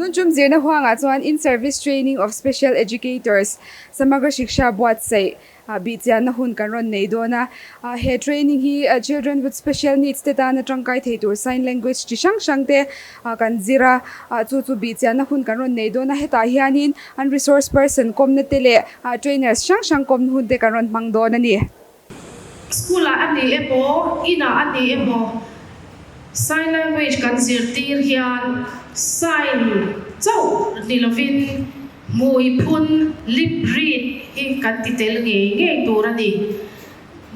Tun tum zirna huangah chuan In Service Training of Special Educators, Samagra Shiksha buatsaih bihchianna hun kan rawn nei dawn a. He training hi Children with Special Needs te tana tangkai thei tur sign language chi hrang hrang te kan zir a, chu chu bihchianna hun kan rawn nei dawn a. Hetah hianin an resource person kawmna te leh trainers hrang hrang kawmna hun te kan rawn hmang dawn a ni. School-ah a ni emaw, inah a ni emaw, sign language kan zirtir hian sign chauh ni lovin hmui phun, lip read, hi kan ti tel ngei ngei tur a ni.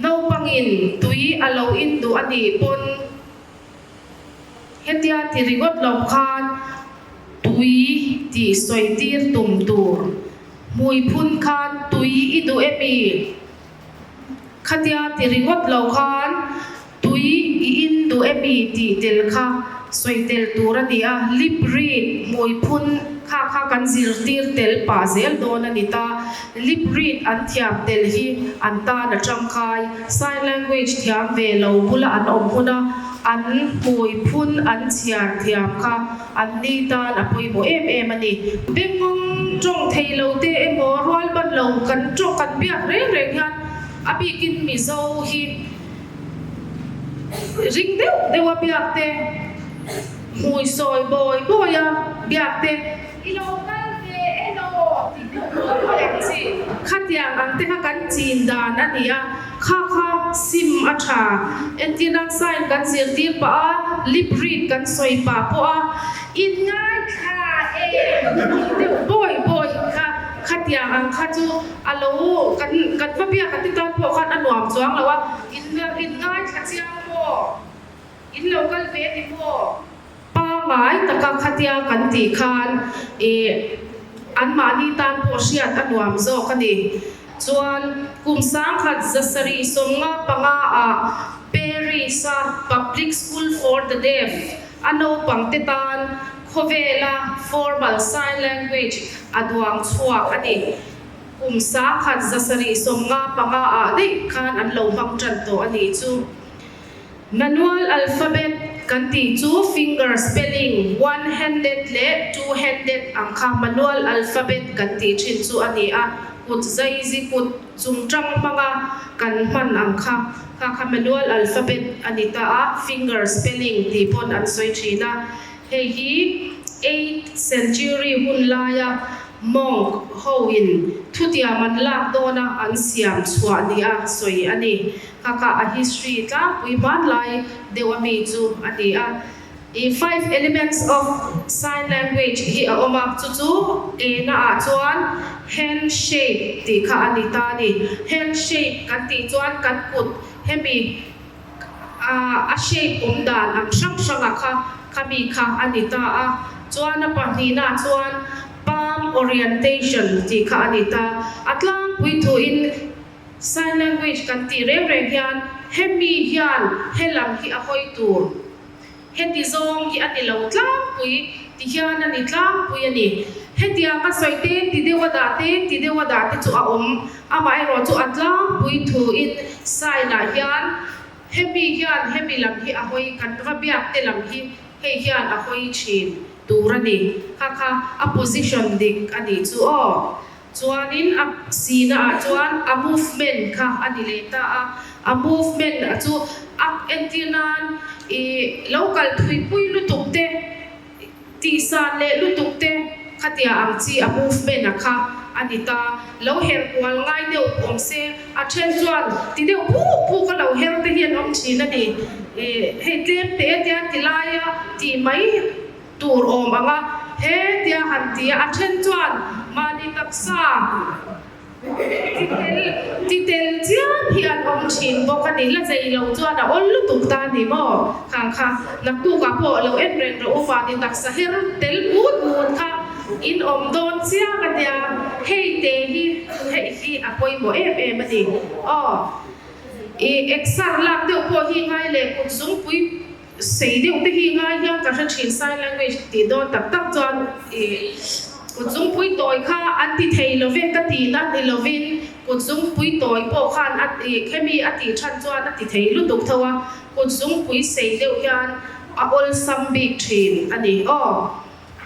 Naupangin tui a lo in duh a nih pawn hetia ti ringawt lo khan tui tih sawi tir tum tur. Hmui phun khan tui i duh emi? Khatia ti ringawt lo khan tui i in duh emi tih tel kha sawi tel tur a ni a, lip read hmui phun kha kha kan zirtir tel pah zel dawn a ni ta. Lip read an thiam tel hi an tan a tangkai. Sign language thiam ve lo bula an awm huna an hmui phun an chhiar thiam kha An ni tan a pawimawh em em a ni. Bengngawng tawng thei lo te emaw rual ban lo kan tawng kan biak reng reng hian a bikin Mizo hi ring deuh deuh a biak te, hmui sawi bawi bawi a biak te, i lo kal ve elaw tih deuh bawi bawi ang chi. Khatiang ang te kha kan chin dan a ni a. Kha kha sim a tha. Entirnan sign kan zirtir pah a, lip read kan sawi pah pawh a, in ngaithla em tih deuh bawi bawi kha khatiang ang kha chu a lo kan kan va biak a ti tan pawh khan a nuam chuang lo a, in in ngaithla chiang maw? In lo kal ve ni maw? Pangngai taka khatia kan tih khan ih anmahni tan pawh hriat a nuam zawk a ni. Chuan kum 1795 ah Paris a Public School for the Deaf a naupang te tan khawvela formal sign language a duang chhuak a ni. Kum 1795 ah daih khan an lo hmang tan tawh a nih chu. Manual alphabet kan tih chu finger spelling, one handed leh two handed ang kha manual alphabet kan tih thin chu a ni a, kut zaizi kut chungchang hmanga kan hman ang kha kha kha manual alphabet a ni ta a, finger spelling tih pawn an sawi thin a, hei hi eighth century hun laia Monk ho in thutiam an lak dawna an siam chhuah nia sawi a ni. Kha kha a history tlangpui hmanlai deuh ami chu a ni a. I five elements of sign language hi a awm a, chu chu e na ah chuan hand shape tih kha a ni ta a ni. Hand shape kan tih chuan kan kut hemi a shape awm dan ang hrang hranga kha khami kha a ni ta a. Chuan a pahnihna ah chuan palm orientation tih kha a ni ta. A tlangpui thuin Sign language kan tih reng reng hian hemi hian he lam hi a hawi tur, heti zawng hi a ni lo tlangpui ti hian a ni tlangpui a ni. Hetiang a sawi te ti deuh a dah te ti deuh a dah te chu a awm, amaherawh chu a tlangpui thuin sign ah hian hemi hian hemi lam hi a hawi kan va biak te lam hi hei hian a hawi thin tur a ni. Kha kha a position dik a nih chu aw. Chuanin a sina ah chuan a movement kha a ni leh ta a, a movement a chu a entir nan i lo kal thui pui lutuk te, tih san leh lutuk te khatia ang chi a movement a kha a ni ta. Lo her kual ngai deuh awm se, a then chuan ti deuh phuk phuk a lo her te hi an awm thin a ni. I hei tlem te tia ti laia tih mai. Tur awm ang a, he tia han ti a, a then chuan mahni taksa ti tel ti tel chiam hi an awm thin bawk a ni. La zei lo chuan a awl lutuk ta a ni maw? Khang kha naktukah pawh lo en reng rawh u, mahni taksa her tel mut mut kha in awm dawn chiang a nia, hei te hi hei hi a pawimawh em em a ni. Aw i exer lak deuh pawh hi ngai leh kut zungpui Sei deuh te hi ngai hian ka hre thin sign language tih dawn tak tak chuan ih kut zungpui tawi kha an ti thei lo ve ka ti na ni lovin kut zungpui tawi pawh khan a ih khemi a tih than chuan a ti thei lutuk tho a kut zungpui sei deuh hian a awlsam bik thin a ni aw.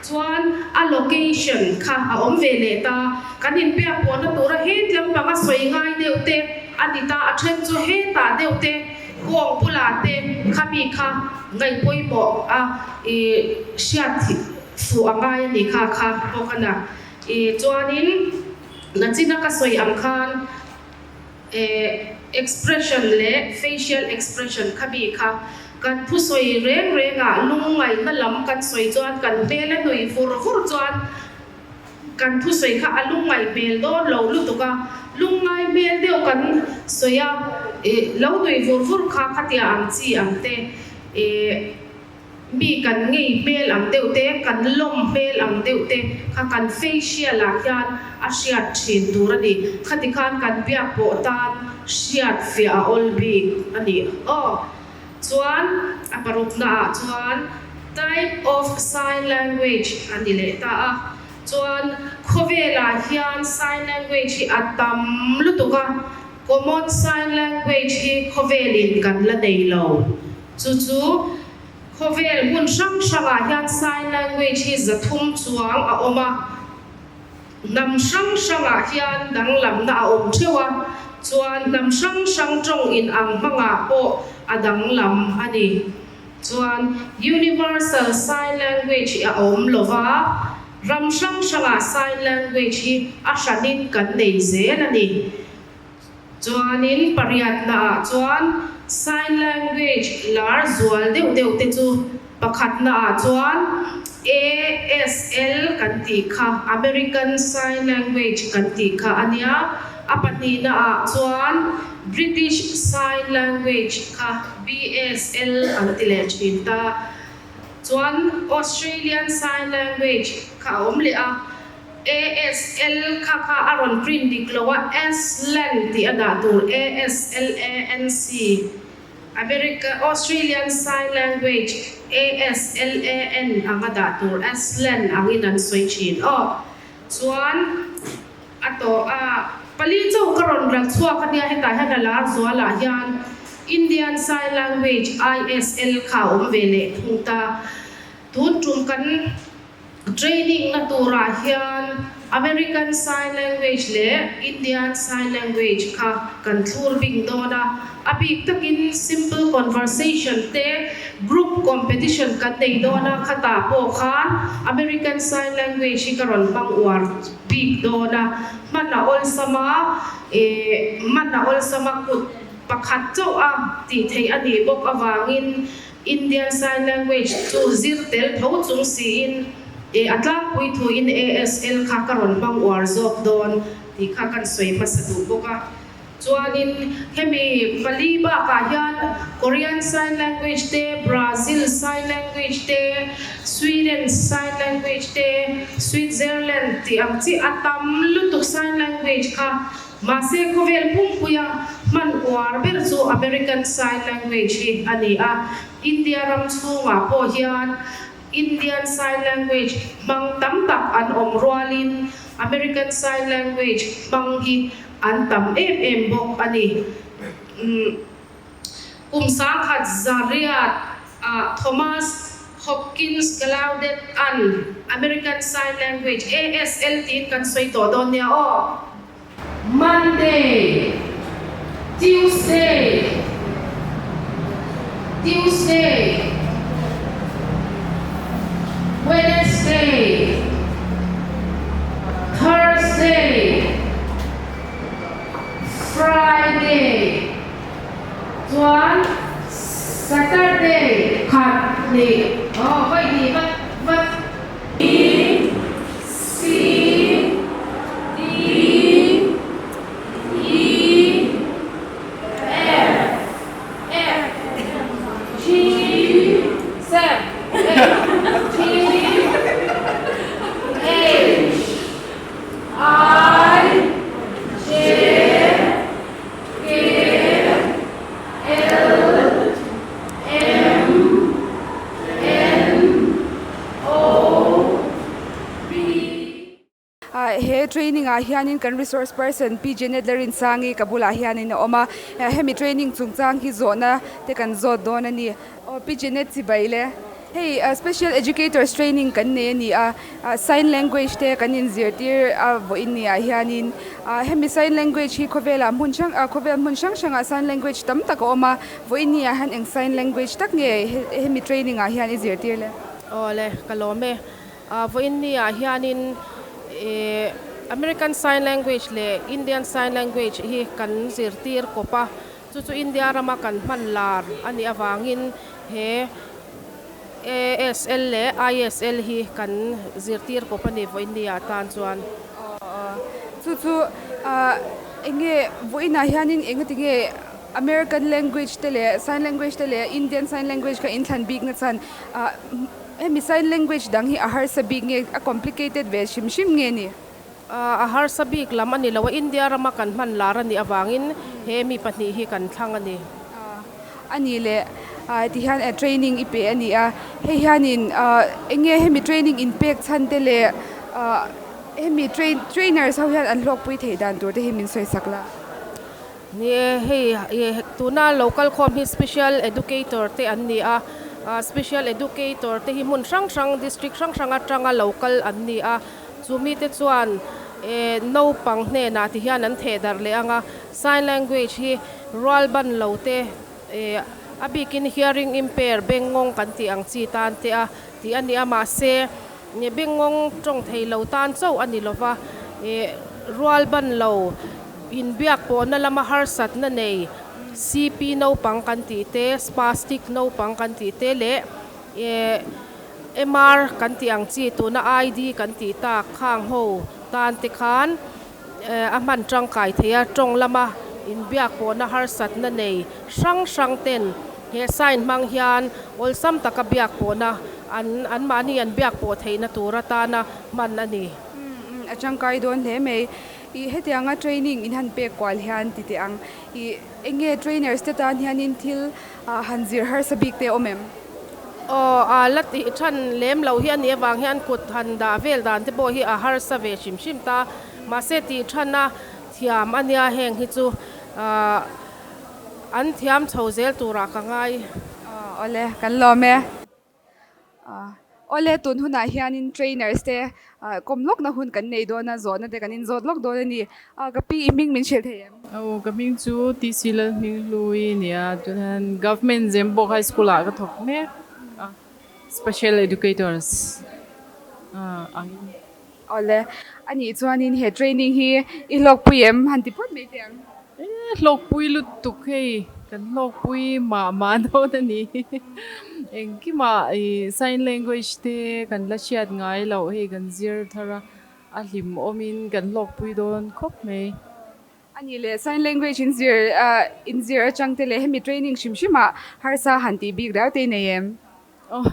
Chuan a location kha a awm ve leh ta. Kan inbiak pawhna tura het lampanga sawi ngai deuh te a ni ta, a then chu hetah deuh te kawng bulah te kha mi kha ngaihpawimawh a i hriat fuh a ngai a ni kha kha bawk a na. I chuanin nachina ka sawi ang khan e expression leh facial expression kha mi kha kan thusawi reng reng ah lungngaihna lam kan sawi chuan kan hmel a nui vur vur chuan kan thusawi kha a lungngaih hmel dawn lo lutuk a, lungngai hmel deuh kan sawi a e lo nui vur vur kha khatia ang chi ang te e. Mi kan ngei hmel ang deuh te, kan lawm hmel ang deuh te kha kan facial ah hian a hriat thin tur a ni. Khati khan kan biak pawh tan hriat fiah a awl bik a ni. Aw chuan a parukna ah chuan type of sign language a ni leh ta a. Chuan khawvel ah hian sign language hi a tam lutuk a, common sign language hi khawvel in kan la nei lo. Chu chu khawvel hmun hrang hrangah hian sign language hi 300 chuang a awm a, hnam hrang hrangah hian danglamna a awm theuh a, chuan hnam hrang hrang tawng inang hmangah pawh a danglam a ni. Chuan universal sign language hi a awm lo va, ram hrang hrangah sign language hi a hranin kan nei zel a ni. Chuanin pariatnaah chuan sign language lar zual deuh deuh te chu pakhatnaah chuan ASL kan tih kha, American Sign Language kan tih kha a nia. A pahnihnaah chuan British Sign Language kha BSL an ti leh thin ta. Chuan Australian Sign Language kha a awm leh a. ASL kha kha a rawn print dik lo a, Aslan tih a dah tur, ASLANC, America, Australian Sign Language, ASLAN ang a dah tur, Aslan angin an sawi thin aw. Chuan a tawh a, pali chauh ka rawn ral chhuak a nia, hetah hian a lar zualah hian Indian Sign Language, ISL, kha a awm ve leh thung ta. Tun tum kan. Training na turah hian American Sign Language leh Indian Sign Language kha kan thlur bing dawn a, a bik takin simple conversation te group competition kan nei dawn a, khatah pawh khan American Sign Language hi ka rawn hmang uar bik dawn a, hman a awlsam a, eh hman a awlsam a kut pakhat chauh a tih theih a nih bawk avangin Indian Sign Language chu zir tel tho chung siin e a tlangpui thuin ASL kha ka rawn hmang uar zawk dawn tih kha kan sawi hmasa duh bawk a. Chuanin hemi pali bakah hian Korean Sign Language te, Brazil Sign Language te, Sweden Sign Language te, Switzerland tih ang chi a tam lutuk sign language kha Mahse, khawvel pumpuia hman uar ber chu American Sign Language hi a ni a. India ram chhungah pawh hian Indian Sign Language hmang tam tak an awm rualin American Sign Language hmang hi an tam em em bawk a ni. Kum 1800 ah Thomas Hopkins Gallaudet an American Sign Language, ASL, tiin kan sawi tawh dawn nia aw. Monday, Tuesday, Tuesday, Wednesday, Thursday, Friday. Chuan Saturday khat hnih aw vawi hnih vat vat. B C D E F F G Sev H G H I J He training ah hianin kan resource person Pi Janet Larinsangi ka bulah hianin a awm a, hemi training chungchang hi zawhna te kan zawt dawn a ni. Aw Pi Janet chibai le. Hei Special Educators Training kan nei a ni a, Sign Language te kan inzirtir a vawiin ni ah hianin hemi Sign Language hi khawvelah hmun hrang khawvel hmun hrang hrangah Sign Language tam tak a awm a, vawiin ni ah hian eng Sign Language tak nge hemi training ah hian i zirtir le? Aw le, ka lawm e. Vawiin ni ah hianin American Sign Language leh Indian Sign Language hi kan zirtir kawp a, Chu chu India rama kan hman lar a nih avangin he ASL leh ISL hi kan zirtir kawp a ni vawiinniah tan chuan. Chu chu eng nge vawiinah hianin eng ati nge American language te leh sign language te leh Indian sign language kha inthlan bik na chhan hemi sign language dang hi a harsa bik nge a complicated ve hrim hrim nge ni? A harsa bik lam a ni lo a, India rama kan hman lar a nih avangin he mi pahnih hi kan thlang a ni. A nih leh ti hian training i pe a ni a, hei hianin eng nge hemi training in pek chhan te leh hemi trainers ho hian an hlawkpui theih dan tur te hi min sawi sak la. Ni e, hei tuna lo kal khawm hi special educator te an ni a, special educator te hi hmun hrang hrang district hrang hrang atanga lo kal an ni a. Chu mite chuan naupang hnenah ti hian an theh darh leh ang a, sign language hi rual ban lo te a bikin hearing impair bengngawng kan tih ang chi tan te a tih a ni a, mahse bengngawng tawng thei lo tan chauh a ni lo va, rual ban lo inbiak pawhna lama harsatna nei CP naupang kan tih te, spastic naupang kan tih te leh MR kan tih ang chi tuna ID kan tih tak khang ho tan te khan a hman tangkai thei a, tawng lama inbiak pawhna harsatna nei hrang hrang ten he sign hmang hian awlsam taka biak pawhna an anmahni an biak pawh theihna tur atana hman a ni. A tangkai dawn hle mai. I hetianga training in han pek kual hian ti teh ang. I eng nge trainers te tan hianin thil han zir harsa bik te awm em? Aw, a la tih than lem lo hi a nih avang hian kut han dah vel dan te pawh hi a harsa ve hrim hrim ta. Mahse tih thana thiam a nia heng hi chu an thiam chho zel turah ka ngai. Awle, kan lawm e. Awle, tun hunah hianin trainers te kawm lawkna hun kan nei dawn a, zawhna te kan inzawt lawk dawn a ni. Ka pi i hming min hrilh thei em? Aw, ka hming chu TC Lalhminghlui a ni a, chuan Government Zembawk High School ah ka thawk mek a, Special Educators angin. Awle, anih chuanin he training hi i hlawkpui em? Han ti phawt mai teh ang. E, hlawkpui lutuk hei, kan hlawkpui mah mah dawn a ni. Engkimah i sign language te kan la hriat ngai loh hei kan zir thar a, a hlimawmin kan hlawkpui dawn khawp mai. A nih leh sign language in zir in zir atang te leh hemi training hrim hrim ah harsa han tih bik riau te i nei em? Aw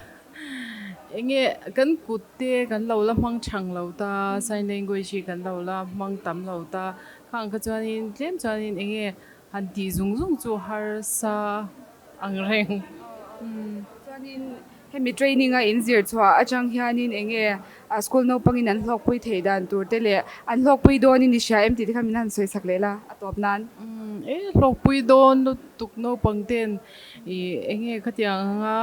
enge kan kut te kan lo la hmang thang lo ta sign language hi kan lo la hmang tam lo ta khang kha chuanin tlem chuanin enge han tih zung zung chu harsa ang reng. Chuanin Hemi training a in zir chhuah atang hianin eng nge school naupangin an hlawkpui theih dan tur te leh an hlawkpui dawnin i hria em tih te kha min han sawi sak leh la a tawp nan. E hlawkpui dawn lutuk naupang ten i eng nge khatiang anga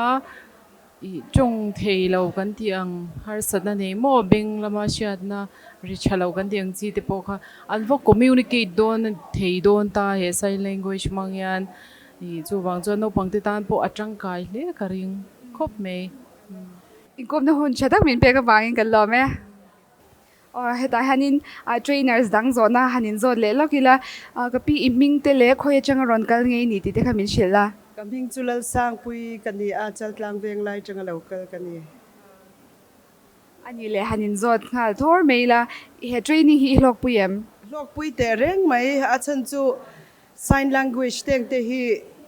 i tawng thei lo kan tih ang harsatna nei maw beng lama hriatna ri tha lo kan tih ang chi te pawh kha an va communicate dawn thei dawn ta he sign language hmang hian Ih, chuvang chuan naupangte tan pawh a tangkai hle ka ring khawp mai. Inkawmna hun tha tak min pek avangin kan lawm e. Aw, hetah hianin trainers dang zawhna han inzawt leh lawk ila, ka pi i hming te leh khawi atanga rawn kal ngei ni tih te kha min hrilh a. Ka hming chu Lalsangpui ka ni a, Chaltlang Venglai atanga lo kal ka ni. A nih leh han inzawt nghal thawr mai ila, he training hi i hlawkpui em? Hlawkpui teh reng mai, a chhan chu Sign language teng te hi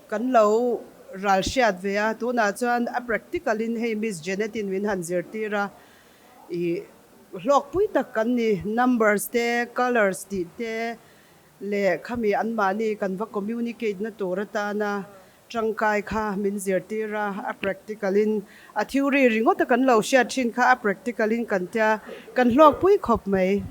kan lo ral hriat ve a, tunah chuan a practical in hei Miss Janet in min han zirtir a, ih hlawkpui tak kan ni, numbers te, colours tih te leh khami anmahni kan va communicate na tur atana tangkai kha min zirtir a, a practical in a theory ringawt a kan lo hriat thin kha a practical in kan tia kan hlawkpui khawp mai.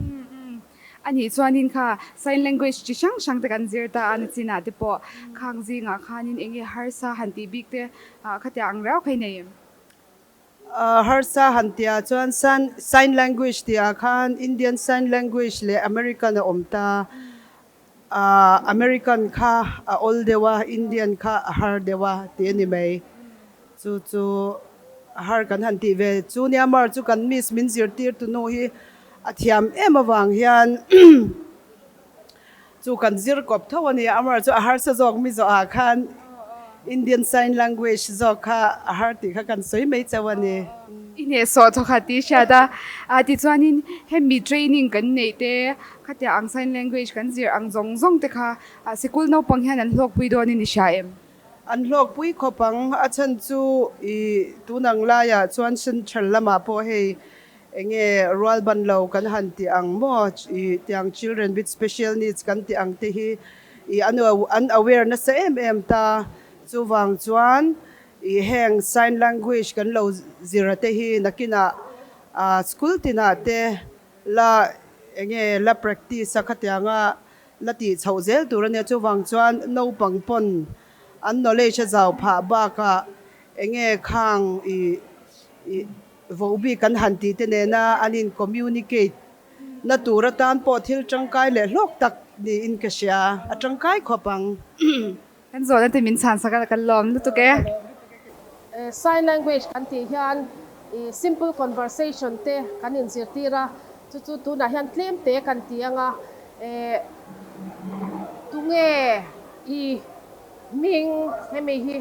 A nih chuanin kha sign language chi hrang hrang te kan zir ta a, nachinah te pawh khang zingah khanin eng nge harsa han tih bik te khatiang ang riau kha i nei em? Harsa han tihah chuan sign language tihah khan Indian sign language leh American a awm ta. American kha a awl deuh a, Indian kha a har deuh a tih a ni mai. Chu chu a har kan han tih ve. Chu nia mar chu kan miss min zirtirtu nu hi a thiam em avang hian Chu kan zir kawp tho a ni a, amar chu a harsa zawk mi zawhah khan Indian Sign Language zawk kha a har tih kha kan sawi mai chauh a ni. I hnehsawh thaw kha tih hriat a, a tichuanin hemi training kan neih te khatia ang sign language kan zir ang zawng zawng te kha sikul naupang hian an hlawkpui dawnin i hria em? An hlawkpui khawp ang, a chhan chu i tunang laiah chuan central lamah pawh hei Enge rual ban lo kan han tih ang maw? I tiang children with special needs kan tih ang te hi i an an aware nasa em em ta. Chuvang chuan i heng sign language kan lo zir te hi nakinah ah school tinah te la enge la practice a khatianga la tih chhoh zel tur a nia. Chuvang chuan naupang pawn an knowledge a zau phah bakah enge khang i i Vohbik kan han tih te nena an in communicate na tur atan pawh thil tangkai leh hlawk tak niin ka hria, a tangkai khawp ang. Kan zawhna te min chhan sak a, kan lawm lutuk e. Sign language kan tih hian simple conversation te kan inzirtir a, chu chu tunah hian tlem te kan ti ang a, tunge i hming hemi hi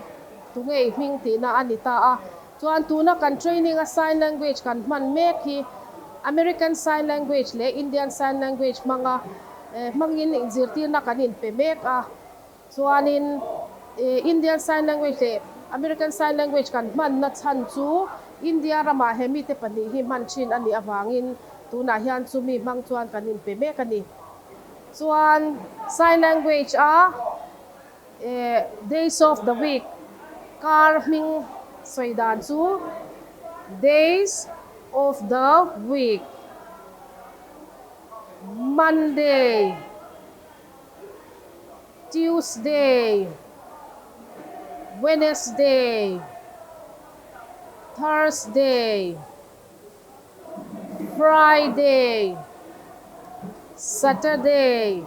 tunge i hming tihna a ni ta a. Chuan tuna kan training a sign language kan hman mek hi American Sign Language leh Indian Sign Language hmanga hmangin inzirtirna kan inpe mek a. Chuanin Indian Sign Language leh American Sign Language kan hmanna chhan chu India ramah he mite pahnih hi hman thin a nih avangin tunah hian chumi hmang chuan kan inpe mek a ni. Chuan sign language a. Days of the week kar hming sawi dan chu Days of the week Monday, Tuesday, Wednesday, Thursday, Friday, Saturday,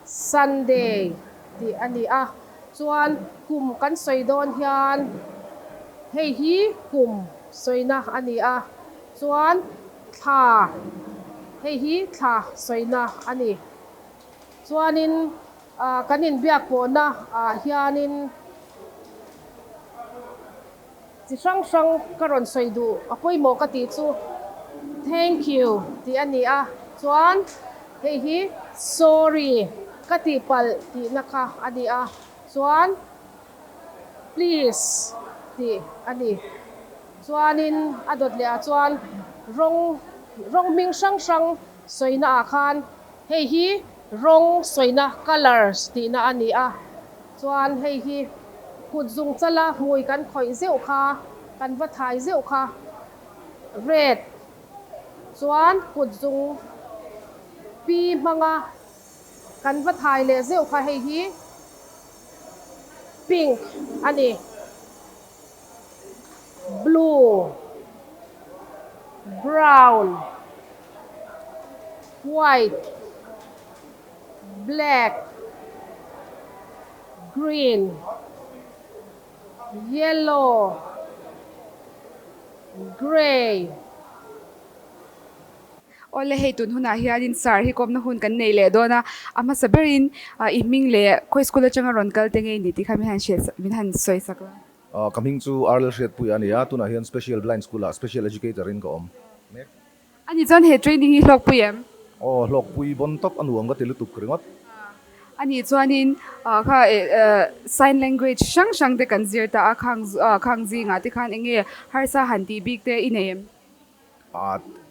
Sunday tih a ni a, chuan kum kan sawi dawn hian hei hi kum sawina a ni a, chuan thla hei hi thla sawina a ni. Chuanin kan inbiak pawhna ah hianin chi hrang hrang ka rawn sawi duh a pawimawh ka tih chu thank you tih a ni a, chuan hei hi sorry ka tihpalh tihna kha a ni a, chuan please tih a ni. Chuanin a dawt leh ah chuan rawng rawng hming hrang hrang sawina ah khan hei hi rawng sawina colours tihna a ni a. Chuan hei hi kut zung chala hmui kan khawih zeuh kha, kan va thai zeuh kha red chuan kut zung pi hmanga kan va thai leh zeuh kha hei hi pink a ni, blue, brown, white. Black, green, yellow, grey. Awle hei tun hunah hianin sir hi kawmna hun kan nei leh dawn a, a hmasa berin i hming leh khawi school atanga rawn kal te ngei ni tih kha min han hrilh min han sawi sak la. Ka hming chu Arlel Hriatpuia a ni a, tunah hian Special Blind School ah Special Educator in ka awm mek. Ani chuan he training hi hlawkpui em? Aw, hlawkpui bawn tawp a nuam ka ti lutuk ringawt. Ani chuanin kha sign language hrang hrang te kan zir ta a, khang khang zingah te khan enge harsa han tih bik te i nei em?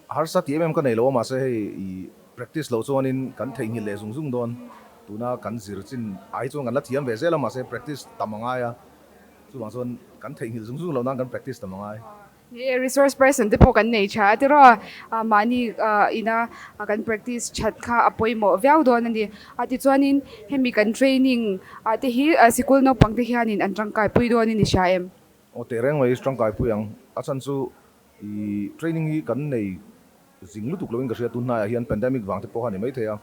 Harsa tih em em ka nei lo a, mahse hei i practice loh chuanin kan theihnghilh leh zung zung dawn. Tuna kan zir chin ai chuan kan la thiam ve zel a, mahse practice tam a ngai a, chuvang chuan kan theihnghilh zung zung loh nan kan practice tam a ngai. Ni e, resource person te pawh kan nei tha a tiraw, mahni ina kan practice that kha a pawimawh viau dawn a ni. A tichuanin hemi kan training ah te hi sikul naupang te hianin an tangkai pui dawnin i hria em? Aw teh reng mai tangkai pui ang. A chhan chu i training hi kan nei zing lutuk loin ka hria tunhnaiah hian pandemic vang te pawh kha a ni maithei a.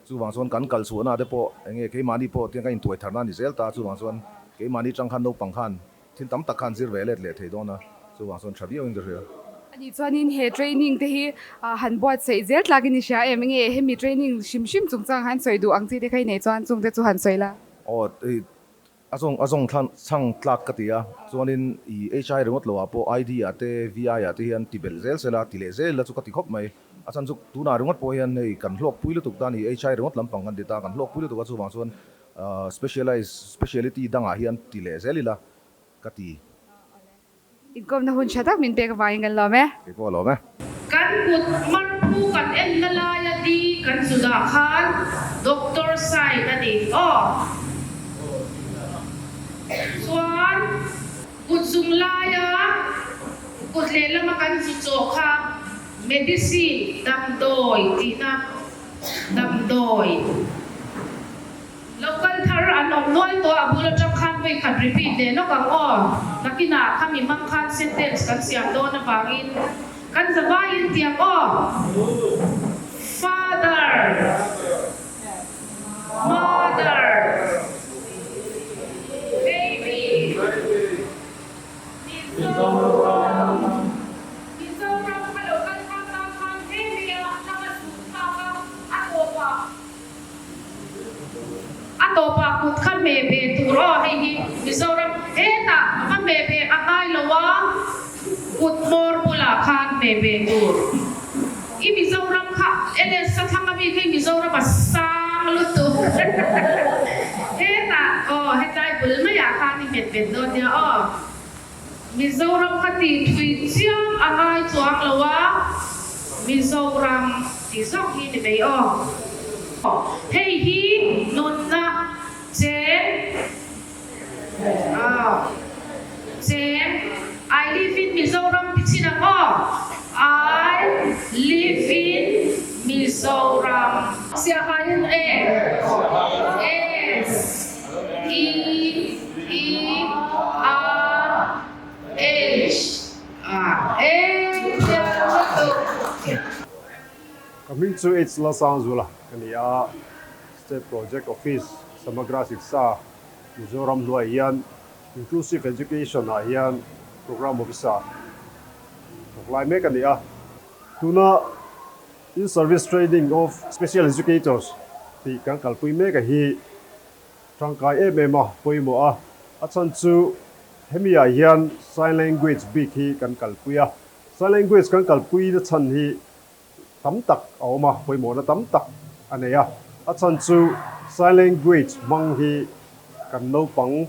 Chuvang chuan kan kal chhuahna te pawh eng nge keimahni pawh tiang kan intuai tharna a ni zel ta. Chuvang chuan keimahni tang khan naupang khan Thil tam tak khan zir ve let leh thei dawn a, chuvang chuan tha viauin ka hria. Ani chuanin he training te hi han buatsaih zel tlakin i hria em? Enge hemi training hrim hrim chungchang han sawi duh ang chi te kha i nei chuan chungte chu han sawi la. Aw hei a zawng a zawng thlan chhang tlak ka ti a, chuanin i HI ringawt lo ah pawh ID ah te VI ah te hian ti belh zel sela ti leh zel ila chu ka ti khawp mai. A chhan chu tunah ringawt pawh hian hei kan hlawkpui lutuk ta a ni, HI ringawt lampang kan ti ta, kan hlawkpui lutuk a chuvang chuan Specialise, speciality dangah hian ti leh zel ila ka ti. Inkawmna hun tha tak min pek avangin kan lawm e. Kei pawh a lawm e. Kan kut marphu kan enna laia di kan zu dah khan doctor sign a ni aw. Chuan kut zung laia kut lehlama kan zu chawh kha medicine, damdawi tihna. Damdawi local thar an awm nual tawh a bul atang khan vawi khat repeat leh lawk ang aw. Nakinah khami hmang khan sentence kan siam dawn avangin kan zavaiin tiang aw. Father, Mother, Baby, Mizoram, Mizoram ka lo kal khan tan khan he mia hnam a zut thlak a, a tawpah a tawpah kut kha hmeh ve tur aw hei hi Mizoram hetah va hmeh ve a ngai lo a, kut hmawr bulah khan hmeh ve tur. I Mizoram kha LS a thlang ami kha i Mizoram a sang lutuk hetah aw hetlai bul maiah khan i hmet bet dawn nia aw Mizoram kha tih thui chiam a ngai chuang lo a Mizoram tih zawk hi ni mai aw hei hi nunna cheng Aw Cheng, I live in Mizoram ti chin ang aw, I live in Mizoram. Siahain e S E E R H A N Thiam lutuk. Ka hming chu H Lalsangzula ka ni a, State Project Office, Samagra Shiksha, Mizoram hnuaiah hian Inclusive Education ah hian Programme Officer thawk lai mek a ni a. Tuna In-Service Training of Special Educators tih kan kalpui mek a hi tangkai em em a pawimawh a, a chhan chu hemi ah hian Sign Language bik hi kan kalpui a. Sign Language kan kalpui na chhan hi tam tak a awm a, pawimawhna tam tak a nei a. A chhan chu sign language hmang hi kan naupang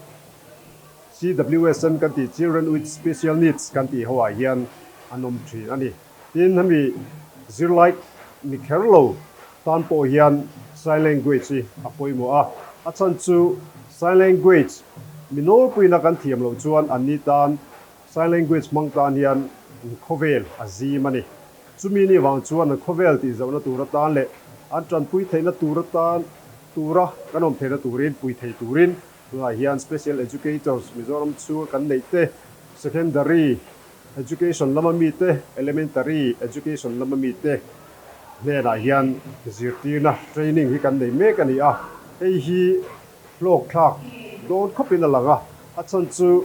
CWSN kan tih Children with Special Needs kan tih ho ah hian an awm thin a ni. Tin, hemi zirlai ni kher lo tan pawh hian sign language hi a pawimawh a. A chhan chu sign language mi nawlpuina kan thiam loh chuan anni tan Sign language hmang tan hian an khawvel a zim a ni. Chumi ni vang chuan an khawvel tih zohna tur atan leh an tanpui theihna tur atan tura kan awm theihna turin pui thei turin tunah hian Special Educators Mizoram chhunga kan neih te, Secondary Education lama mite, Elementary Education lama mite hnenah hian zirtirna training hi kan nei mek a ni a. Hei hi hlawk thlak dawn khawpin a lang a, a chhan chu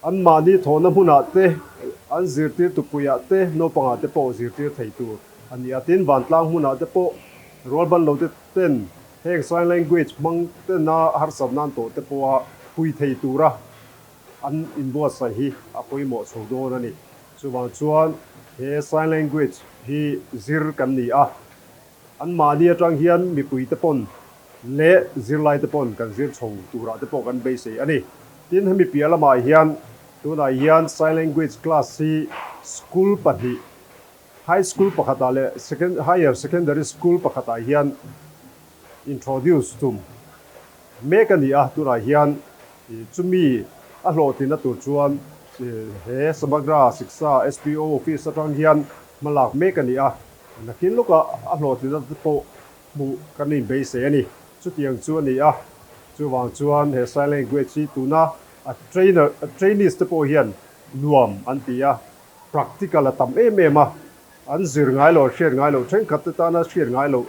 anmahni thawhna hmunah te, an zirtir tupuiah te, naupangah te pawh zirtir thei tur a ni a. Tin, vantlang hmunah te pawh rualban lo te ten heng sign language hmang tena harsat nan tawh te pawha pui thei tura an inbuatsaih hi a pawimawh chho dawn a ni. Chuvang chuan he sign language hi zir kan ni a. An mahni atang hian mipui te pawn leh zirlai te pawn kan zir chho turah te pawh kan beisei a ni. Tin, hemi piah lamah hian tunah hian Sign Language class hi school pahnih, High School pakhatah leh Higher Secondary School pakhatah hian introduce tum mek a ni a. Tunah hian chumi a hlawhtlinna tur chuan he Samagra Shiksha SPO office atang hian hmalak mek a ni a. Nakin lawkah a hlawhtlinna te pawh hmuh kan inbeisei a ni. Chutiang chu a ni a, chuvang chuan he sign language hi tuna. A trainer trainees te pawh hian nuam an ti a, practical a tam em em a, an zir ngai lo, hriat ngai lo, thenkhat te tana hriat ngai loh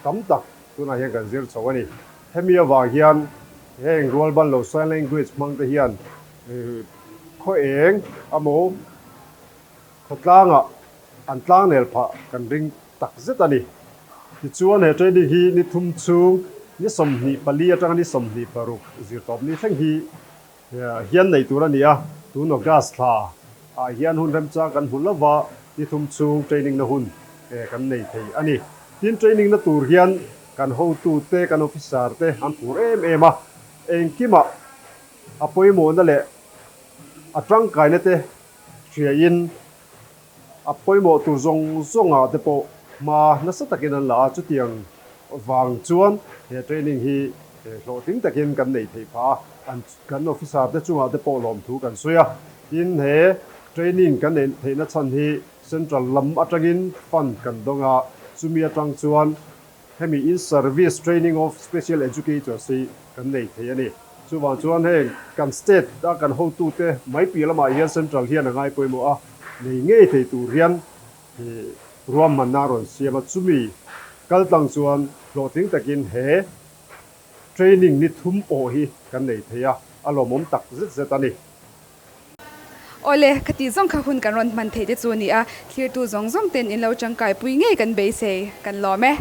tam tak tunah hian kan zir chho a ni. Hemi avang hian heng rualban lo sign language hmang te hian khaw eng emaw khawtlangah an tlangnel phah kan ring tak zet a ni. Tichuan he training hi ni thum chhung ni 24 atanga ni 26 zirtawp ni thleng hi hian nei tur a ni a, tun August thla ah hian hun remchang kan hmu lova ni thum chhung training na hun kan nei thei a ni. Tin training na tur hian kan hotu te kan officer te an phur em em a, engkimah a pawimawhna leh a tangkaina te hriain A pawimawh tur zawng zawngah te pawh hma nasa takin an la a, chutiang vang chuan he training hi hlawhtling takin kan nei thei phah a, an kan officer te chungah te pawh lawmthu kan sawi a. Tin, he training kan neih theihna chhan hi central lam atangin fund kan dawng a, chumi atang chuan hemi in service training of special educators hi kan nei thei a ni. Chuvang chuan heng kan state a kan hotute mai piah lamah hian central hian a ngai pawimawh a, nei ngei thei tur hian ruahmanna a rawn siam a, chumi kaltlang chuan hlawhtling takin he training ni thum pawh hi kan nei thei a, a lawmawm tak zet zet a ni. Awle, ka tih zawng kha hun kan rawn hman theih te chu a ni a, thlirtu zawng zawng ten in lo tangkai pui ngei kan beisei, kan lawm e.